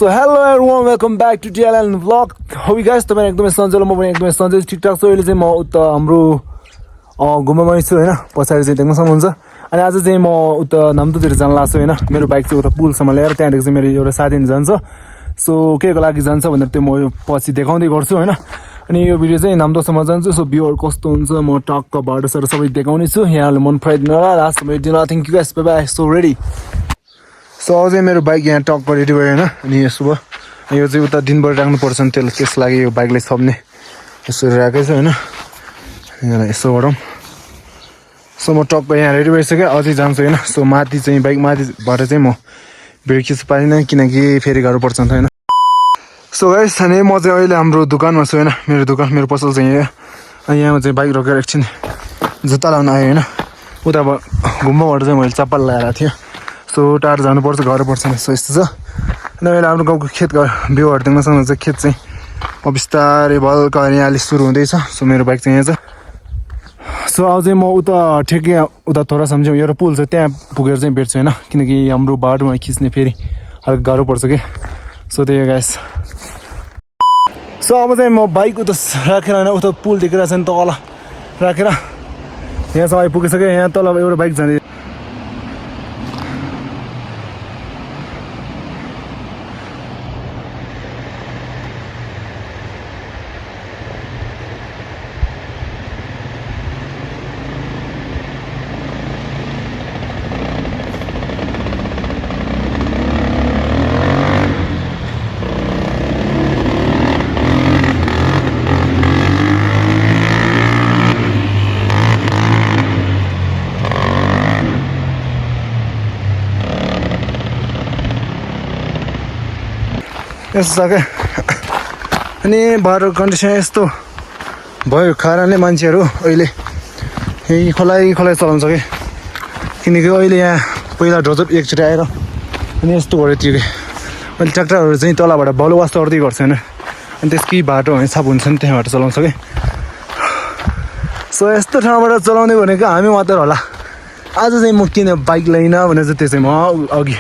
So hello everyone, welcome back to D.L.N vlog. How you guys? तपाईं एकदमै सन्चो म पनि एकदमै सन्चो ठिकठाक छु। अहिले चाहिँ म उता हाम्रो घुम्नमा छु हैन, पछाडी चाहिँ देख्न सक्नुहुन्छ। अनि आज चाहिँ म उता नाम्दोतिर जान लाग्छु हैन। मेरो बाइक चाहिँ उता पुलसम्म ल्याएर त्यहाँदेखि चाहिँ मेरो एउटा साथी जान्छ। सो केको लागि जान्छ भनेर त्यो म पछि देखाउँदै गर्छु हैन। अनि यो भिडियो चाहिँ नाम्दोसम्म जान्छु। सो भ्यूहरु कस्तो हुन्छ म टक्क बाटोसरु सबै देखाउने छु। यहाँले मन पराइदिनु होला। लास्टमा भेट्दिनु होला। Thank you guys, bye bye. So ready. So अझै मेरो बाइक यहाँ टक्क रेडी भयो हैन। अनि यसो भयो। यो चाहिँ उता दिनभर राख्नु पर्छ नि त्यस लागि यो बाइकलाई छप्ने यसो राखेको छु हैन। यहाँ यसो गरौँ। सो म टक्क यहाँ रेडी भइसक्यो। अझै जान्छु हैन। सो माथि चाहिँ बाइक माथिबाट चाहिँ म भिड खिच्नु पाइनँ किनकि फेरि गाह्रो पर्छ नि त हैन। सो गाइस, अनि म चाहिँ अहिले हाम्रो दोकानमा छु हैन। मेरो पसल चाहिँ यहाँ। अनि यहाँ चाहिँ बाइक रोकेर एकछिन जुत्ता लाउन आएँ हैन। उता घुम्मबाट चाहिँ मैले चप्पल लगाएर थिएँ। सो टाढो जानुपर्छ, गाह्रो पर्छ नि। सो यस्तो छ। अनि अहिले हाम्रो गाउँको खेतको भ्यूहरु देख्न सक्नुहुन्छ। खेत चाहिँ अब बिस्तारै बल्क यहाँले सुरु हुँदैछ। सो मेरो बाइक चाहिँ यहाँ छ। सो अझै म उता ठेक्कै उता थोरै सम्झिउँ एउटा पुल छ त्यहाँ पुगेर चाहिँ भेट्छु हैन। किनकि हाम्रो बाटोमा खिच्ने फेरि अलिक गाह्रो पर्छ कि। सो त्यही गाइस। सो अब चाहिँ म बाइक उता राखेर हैन, उता पुल देखेर चाहिँ तल राखेर यहाँसम्म आइपुगिसक्यो। यहाँ तल एउटा बाइक जाने। यस्तो छ क्या। अनि बाटो कन्डिसन यस्तो भयो कारणले मान्छेहरू अहिले यही खोलाइ चलाउँछ कि। किनकि अहिले यहाँ पहिला ढोजप एकचोटि आएर अनि यस्तो गऱ्यो त्यो कि अहिले ट्र्याक्टरहरू चाहिँ तलबाट बलुवास तर्दै गर्छ होइन। अनि त्यसकै बाटो छाप हुन्छ नि त्यहाँबाट चलाउँछ कि। सो यस्तो ठाउँबाट चलाउने भनेको हामी मात्र होला। आज चाहिँ म किन बाइक लिइनँ भने चाहिँ त्यो चाहिँ म अघि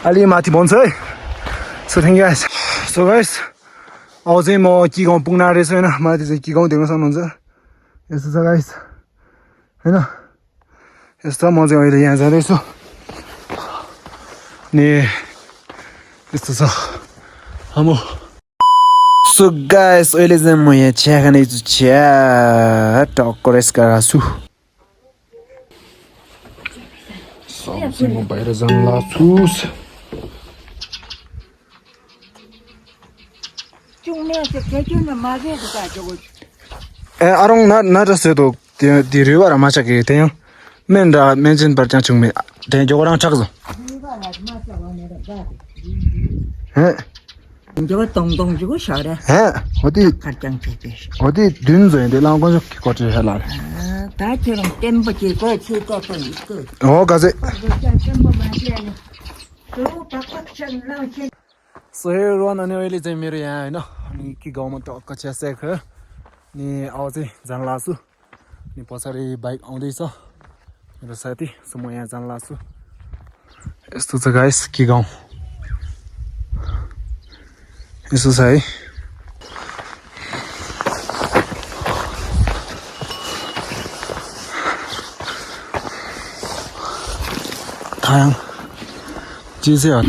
अलि माथि भन्छु है। So thank you guys. So guys अब चाहिँ म कि गाउँ पुग्न आँटेछु होइन। माथि चाहिँ कि गाउँ देख्न सक्नुहुन्छ। यस्तो छ गाइस होइन। यस्तो म चाहिँ अहिले यहाँ जाँदैछु। अनि यस्तो छ हाम्रो। सो गाइस अहिले चाहिँ म यहाँ चिया खानेछु। चिया टक्क रेस्ट गरेर छु। म बाहिर जान लाग्छु। Arong na just to the river macha ke te men da mention par cha chung me te jo rang chak zo he जो तोंग जो शारे he odi खर्चन छे odi dün zo de lang ko ko che hala ता चेरम tempo के को छे को पनि ho ga je so everyone अनि अहिले चाहिँ मेरो यहाँ हैन। अनि कि गाउँमा त अक्क चिया खायो। अनि अब चाहिँ जान लाग्छु। अनि पछाडि बाइक आउँदैछ मेरो साथी। सो म यहाँ जान लाग्छु। यस्तो छ गाइस कि गाउँ यस्तो छ है। थाङ जे चाहिँ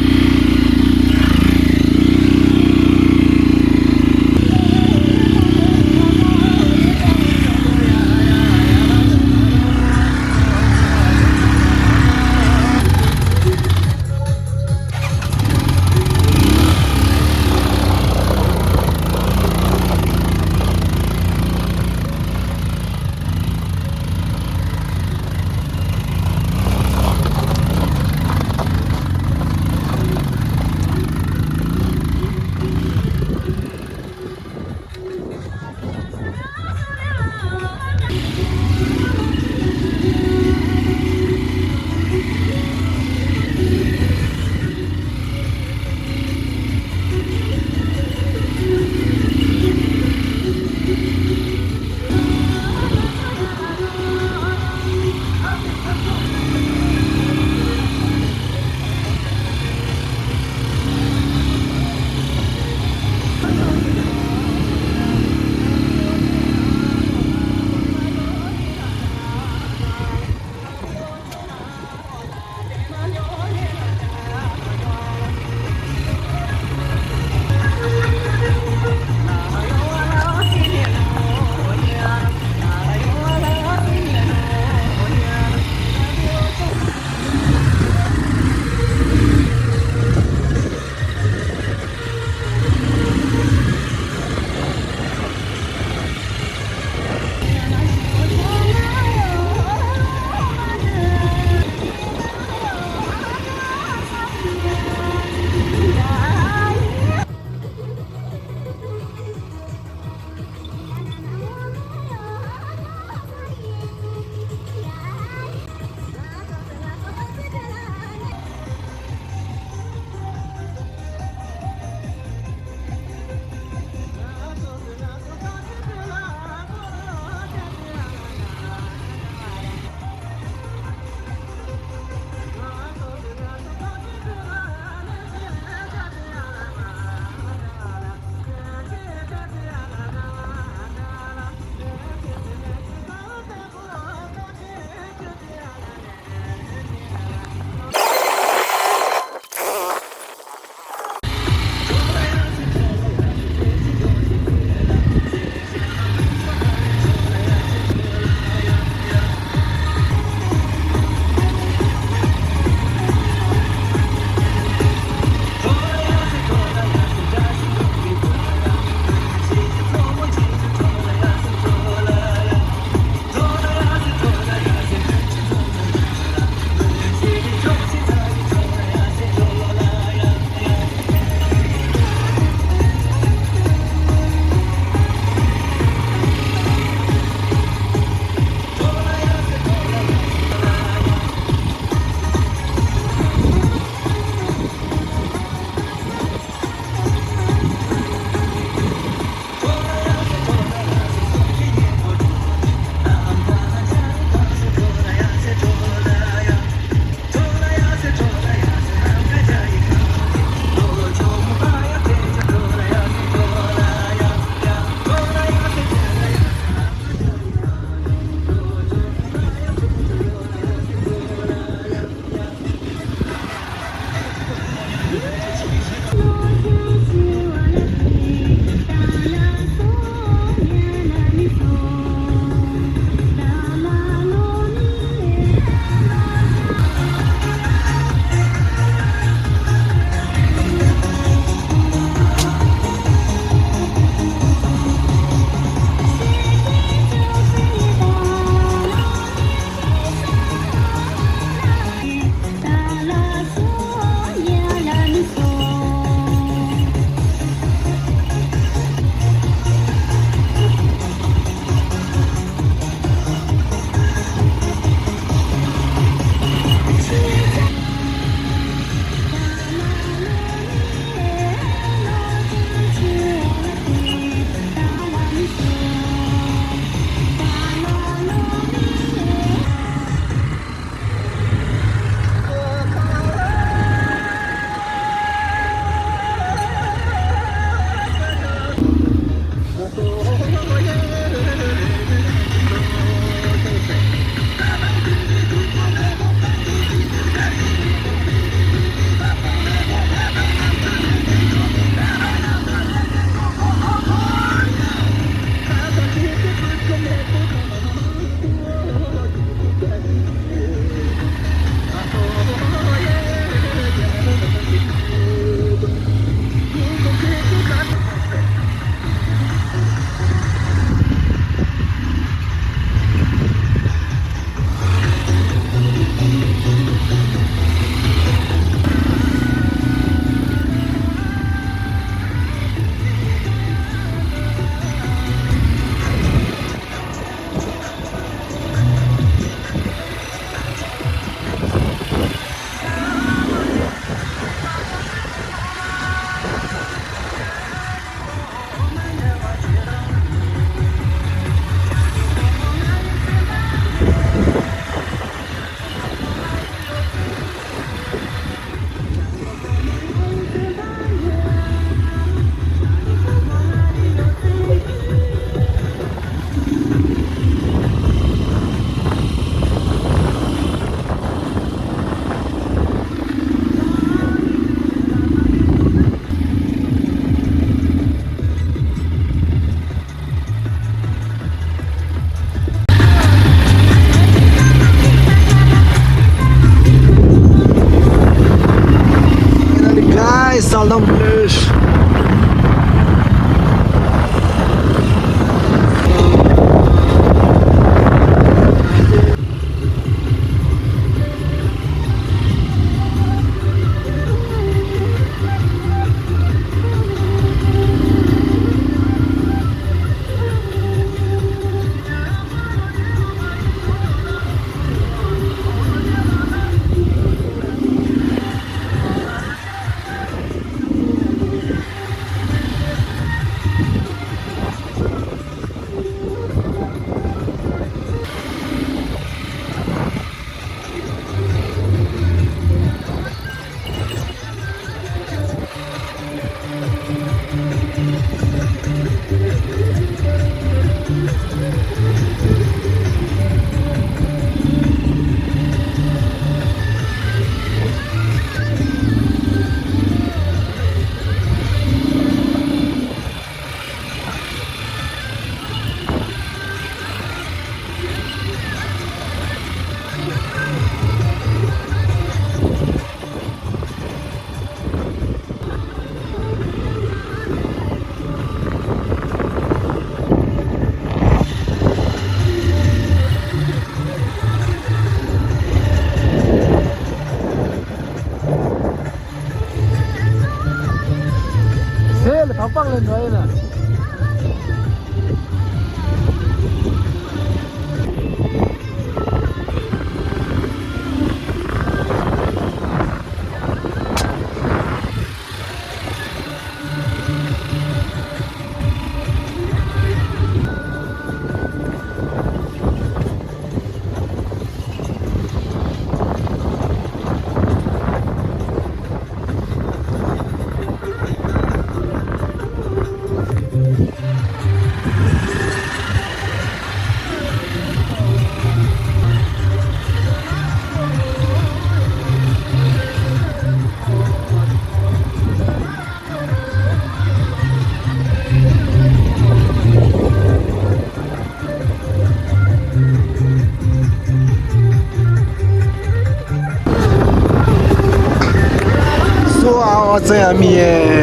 चाहिँ हामी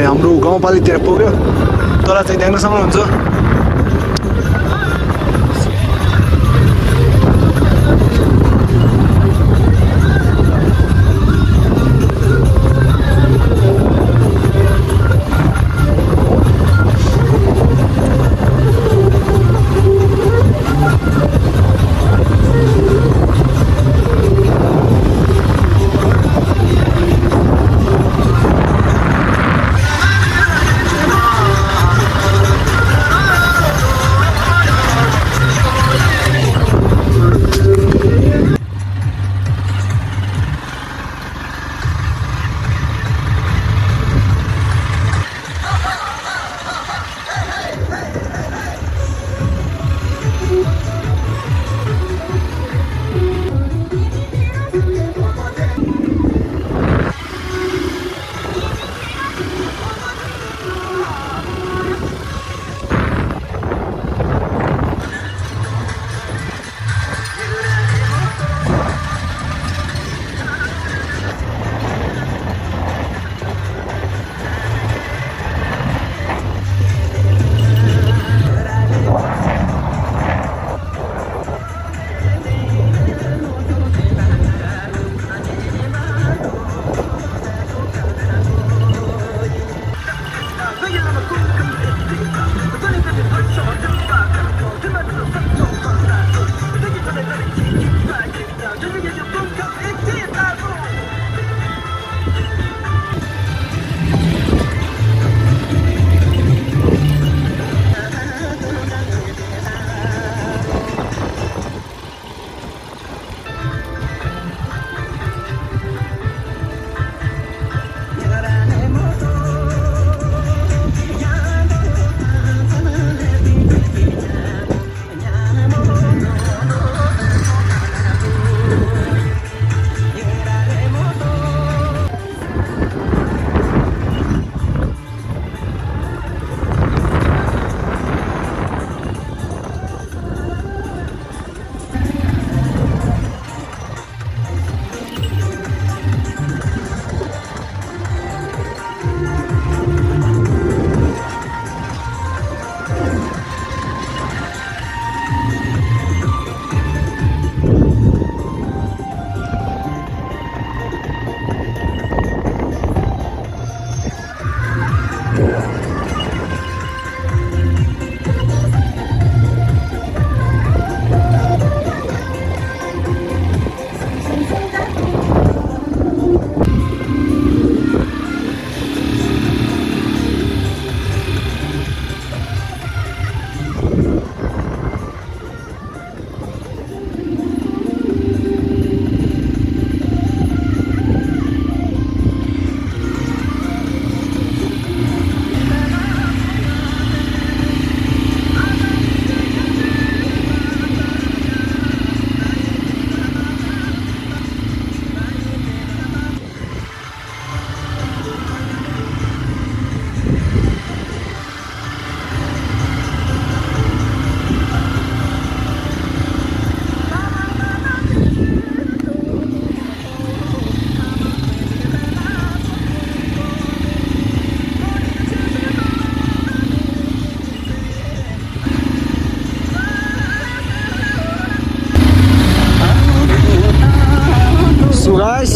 हाम्रो गाउँपालिकातिर पुग्यो तल चाहिँ देख्न सक्नुहुन्छ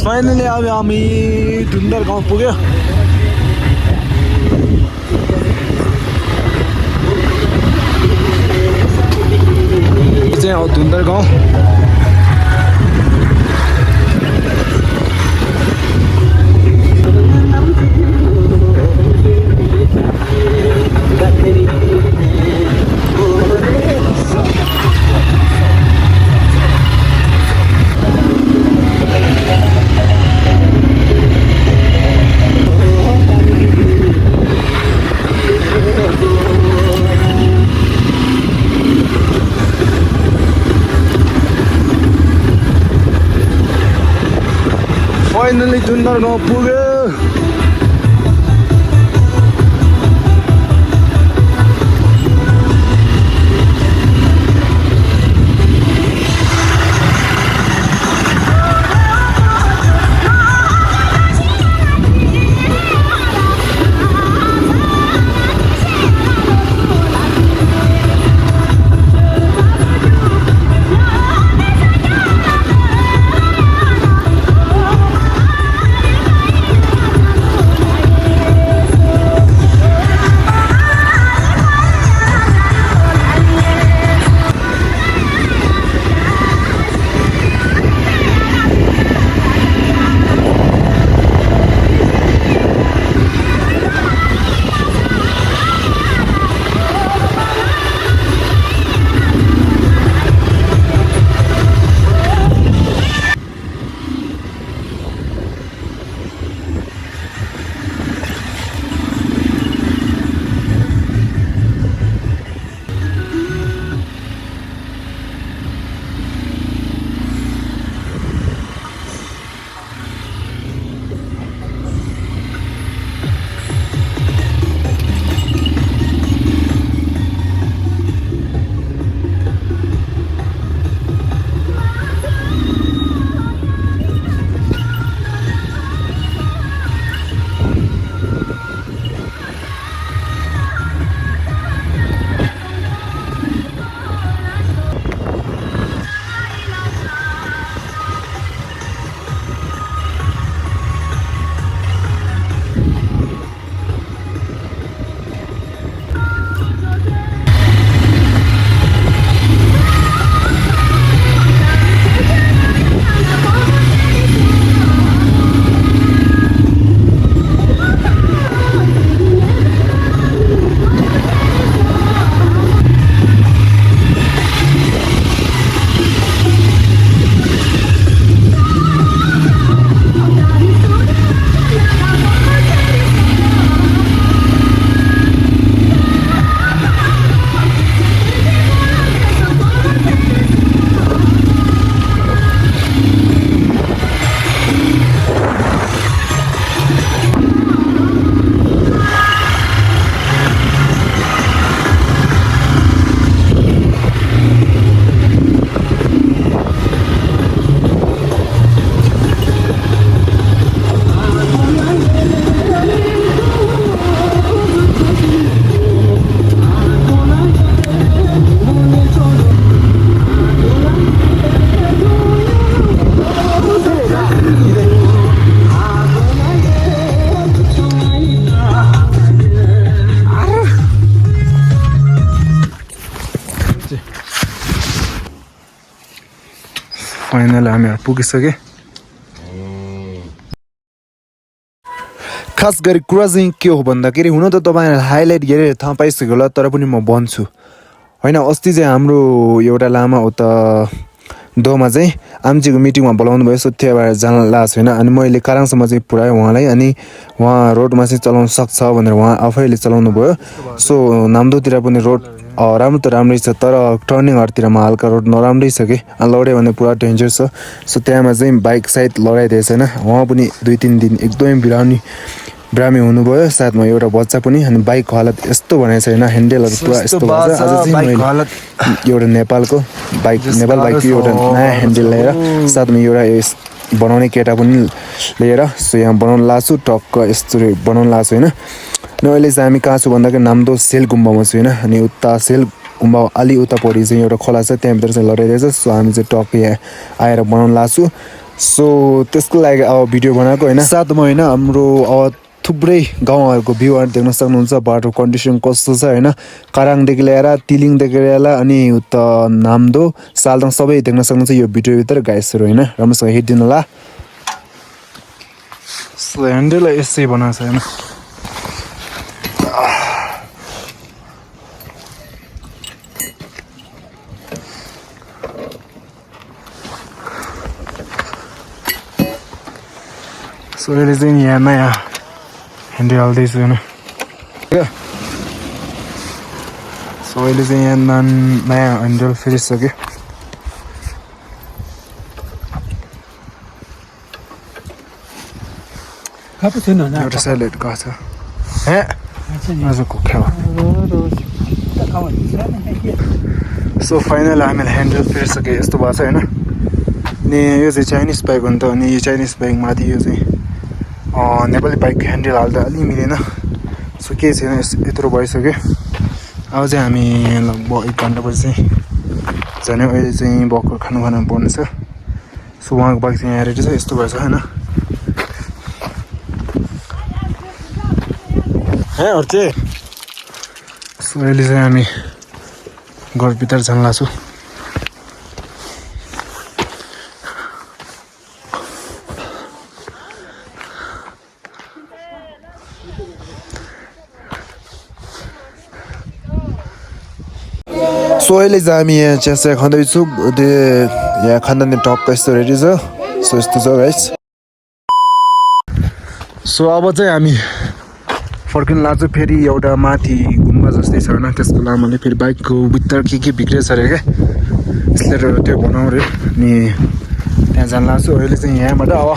फाइनली अब हामी डुन्डर गाउँ पुग्यो चाहिँ डुन्डर गाउँ फाइनली डुन्डर गाउँ पुग्यो फाइनल हामीहरू पुगिसके खास गरी कुरा चाहिँ के हो भन्दाखेरि हुन त तपाईँहरूले हाइलाइट गरेर थाहा पाइसक्यो होला तर पनि म भन्छु होइन अस्ति चाहिँ हाम्रो एउटा लामा उता दोमा चाहिँ आम्चीको मिटिङमा बोलाउनु भयो सो त्यहाँबाट जान लाएको छैन अनि मैले काराङसम्म चाहिँ पुऱ्याएँ उहाँलाई अनि उहाँ रोडमा चाहिँ चलाउन सक्छ भनेर उहाँ आफैले चलाउनु भयो सो नाम्दोतिर पनि रोड राम्रो त राम्रै छ तर टर्निङहरूतिरमा हल्का रोड नराम्रै छ कि लड्यो भने पुरा डेन्जर छ सो त्यहाँमा चाहिँ बाइक सायद लडाइदिएछ छैन उहाँ पनि 2-3 दिन एकदमै बिरामी हुनुभयो साथमा एउटा बच्चा पनि अनि बाइकको हालत यस्तो भनेको छैन ह्यान्डलहरू पुरा यस्तो भन्छ आज चाहिँ मैले एउटा नेपाल बाइक एउटा नयाँ ह्यान्डल लिएर साथमा एउटा बनाउने केटा पनि लिएर सो यहाँ बनाउन लाग्छु टक्क यस्तो बनाउन लाग्छु होइन अनि अहिले चाहिँ हामी कहाँ छु भन्दाखेरि नाम्दो सेल गुम्बामा छु होइन अनि उता सेल गुम्बा अलि उतापट्टि चाहिँ एउटा खोला छ त्यहाँभित्र चाहिँ लडाइरहेछ सो हामी चाहिँ टक्क यहाँ आएर बनाउन लाग्छु सो त्यसको लागि अब भिडियो बनाएको होइन साथमा होइन हाम्रो अब थुप्रै गाउँहरूको भ्यूहरू देख्न सक्नुहुन्छ बाटो कन्डिसन कस्तो छ होइन काराङदेखि लिएर तिलिङदेखि लिएर अनि उता नाम्दो सालदङ सबै देख्न सक्नुहुन्छ यो भिडियोभित्र गाइसहरू होइन राम्रोसँग हिँडिदिनु होला सो ह्यान्डललाई यसै बनाएको छ होइन सो अहिले चाहिँ यहाँ नयाँ ह्यान्डल हाल्दैछु होइन सो अहिले चाहिँ यहाँ नयाँ ह्यान्डल फेरिसक्यो एउटा साइलेट गएको छ आज कुख्या सो फाइनल हामीले ह्यान्डल फेरिसक्यो यस्तो भएको छ होइन अनि यो चाहिँ चाइनिज बाइक हो नि त अनि यो चाइनिज बाइक माथि यो चाहिँ नेपाली बाइक ह्यान्डल हाल्दा अलि मिलेन सो केही छैन यत्रो भइसक्यो अब चाहिँ हामी लगभग 1 घन्टापछि चाहिँ जाने अहिले चाहिँ भर्खर खाना पर्ने छ सो उहाँको बाइक चाहिँ यहाँ रेडी छ यस्तो भएछ होइन सो अहिले चाहिँ हामी घरभित्र जान लाग्छौँ सो अहिले चाहिँ हामी यहाँ चिया खाँदैछौँ यहाँ खाँदा टक्क यस्तो रेडी छ सो यस्तो छ गाइस सो अब चाहिँ हामी फर्किन लाग्छौँ फेरि एउटा माथि गुम्बा जस्तै छ होइन त्यसको लामाले फेरि बाइकको भित्र के बिग्रेछ अरे क्या यसले त्यो बनाऊ रे अनि त्यहाँ जान लाग्छु अहिले चाहिँ यहाँबाट अब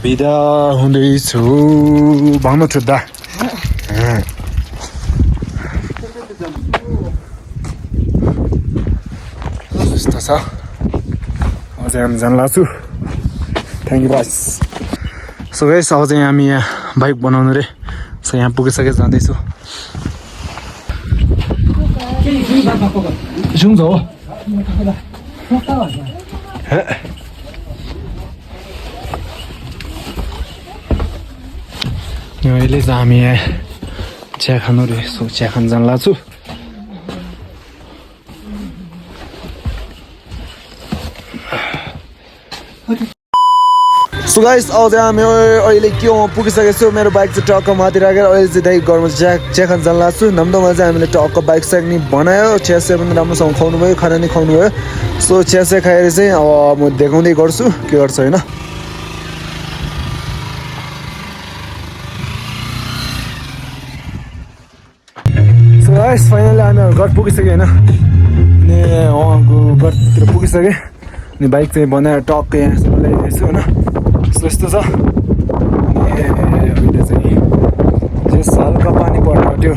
बिदा हुँदैछु भाउनु छुट्दा यस्तो छ अब चाहिँ हामी जान लाग्छु थ्याङ्क यू बास सो गाइस अब चाहिँ हामी यहाँ बाइक बनाउनु रे सो यहाँ पुगिसके जाँदैछु अहिले चाहिँ हामी यहाँ चिया खानु रे सो चिया खान जान लाग्छु सो गाइस अब चाहिँ हामी अहिले के हो पुगिसकेको छु मेरो बाइक चाहिँ टक्क माथि राखेर अहिले चाहिँ दाइ घरमा चिया खान जान लाग्छु नाम्दोमा चाहिँ हामीले टक्क बाइक साइक नि बनायो चिया पनि राम्रोसँग खुवाउनु भयो खाना नि खुवाउनु भयो सो चिया खाएर चाहिँ अब म देखाउँदै गर्छु के गर्छु होइन सो गाइस फाइनली हामी घर पुगिसक्यो होइन अनि उहाँको घरतिर पुगिसकेँ अनि बाइक चाहिँ बनाएर टक्क यहाँसम्म ल्याइदिएछु होइन यस्तो छ अहिले चाहिँ जस हल्का पानी पर्न आँट्यो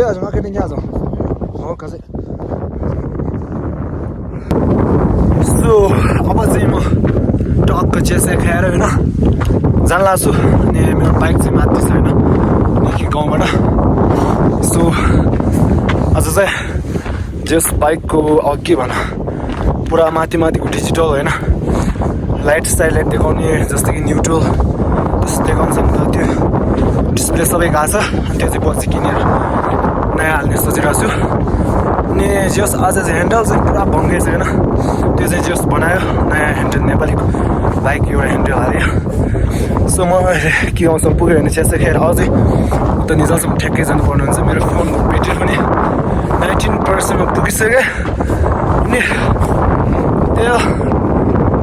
आज मार्केटिङ आज हो कसै सो अब चाहिँ म टक्क चिया खाएर होइन जान लाग्छु अनि मेरो बाइक चाहिँ माथि छ होइन गाउँबाट सो आज चाहिँ जस बाइकको के भन पुरा माथिको डिजिटल होइन लाइट साइलेट देखाउने जस्तै कि न्युट्रल जस्ट देखाउँछ नि त त्यो डिस्प्ले सबै गएको छ अनि त्यो चाहिँ पछि किनेर नयाँ हाल्ने सोचिरहेको छु अनि जस आज चाहिँ ह्यान्डल चाहिँ पुरा भङ्गेछ होइन त्यो चाहिँ जस बनायो नयाँ ह्यान्डल नेपालीको बाइक एउटा ह्यान्डल हाल्यो सो म के गाउँसम्म पुग्यो भने चाहिँ खेर अझै उता निजालसम्म ठ्याक्कै जानुपर्ने हुन्छ मेरो फोनको ब्याट्री पनि 19%मा पुगिसक्यो अनि त्यो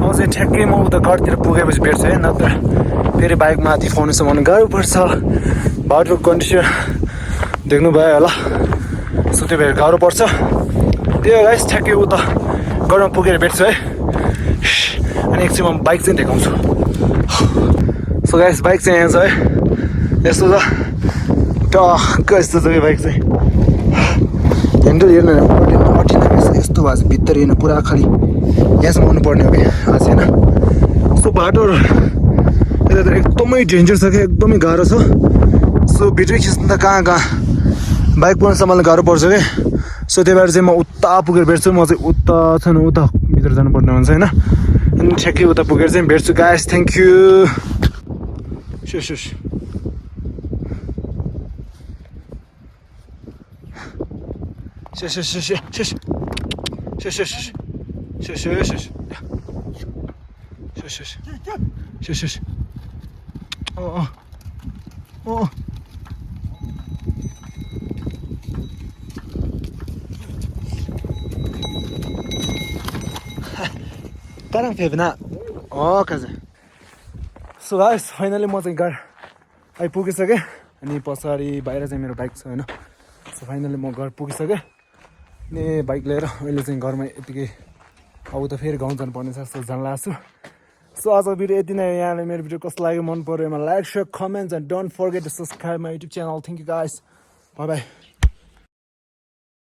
अझै ठ्याक्कै म उता घरतिर पुगेपछि भेट्छु है नत्र फेरि बाइक माथि फोनसम्म गाह्रो पर्छ बाटोको कन्डिसन देख्नु भयो होला सो त्यो भएर गाह्रो पर्छ त्यो गाइस ठ्याक्कै उता घरमा पुगेर भेट्छु है अनि एकछिन म बाइक चाहिँ देखाउँछु सो गाइस बाइक चाहिँ यहाँ छ है यस्तो छ टक्क यस्तो छ यो बाइक चाहिँ ह्यान्डल हेर्नु अटिँदा यस्तो भएको छ भित्र हेर्नु पुरा खालि यहाँसम्म आउनुपर्ने हो कि आज होइन सो बाटोहरू यता त एकदमै डेन्जर छ क्या एकदमै गाह्रो छ सो भिडियो खिच्नु त कहाँ बाइक पनि सम्हाल्नु गाह्रो पर्छ क्या सो त्यही भएर चाहिँ म उता पुगेर भेट्छु म चाहिँ उता छैन उता भित्र जानुपर्ने हुन्छ होइन अनि ठ्याक्कै उता पुगेर चाहिँ भेट्छु गाइस थ्याङ्क यू सुस Parang फेभना कहाँ सो गाइस फाइनली म चाहिँ घर आइपुगिसकेँ अनि पछाडि बाहिर चाहिँ मेरो बाइक छ होइन सो फाइनली म घर पुगिसकेँ अनि बाइक लिएर अहिले चाहिँ घरमा यतिकै अब त फेरि गाउँ जानुपर्ने छ जस्तो जान लाग्छु सो आजको भिडियो यति नै यहाँले मेरो भिडियो कस्तो लाग्यो मन पऱ्यो like share comments and don't forget to subscribe my YouTube channel thank you guys bye by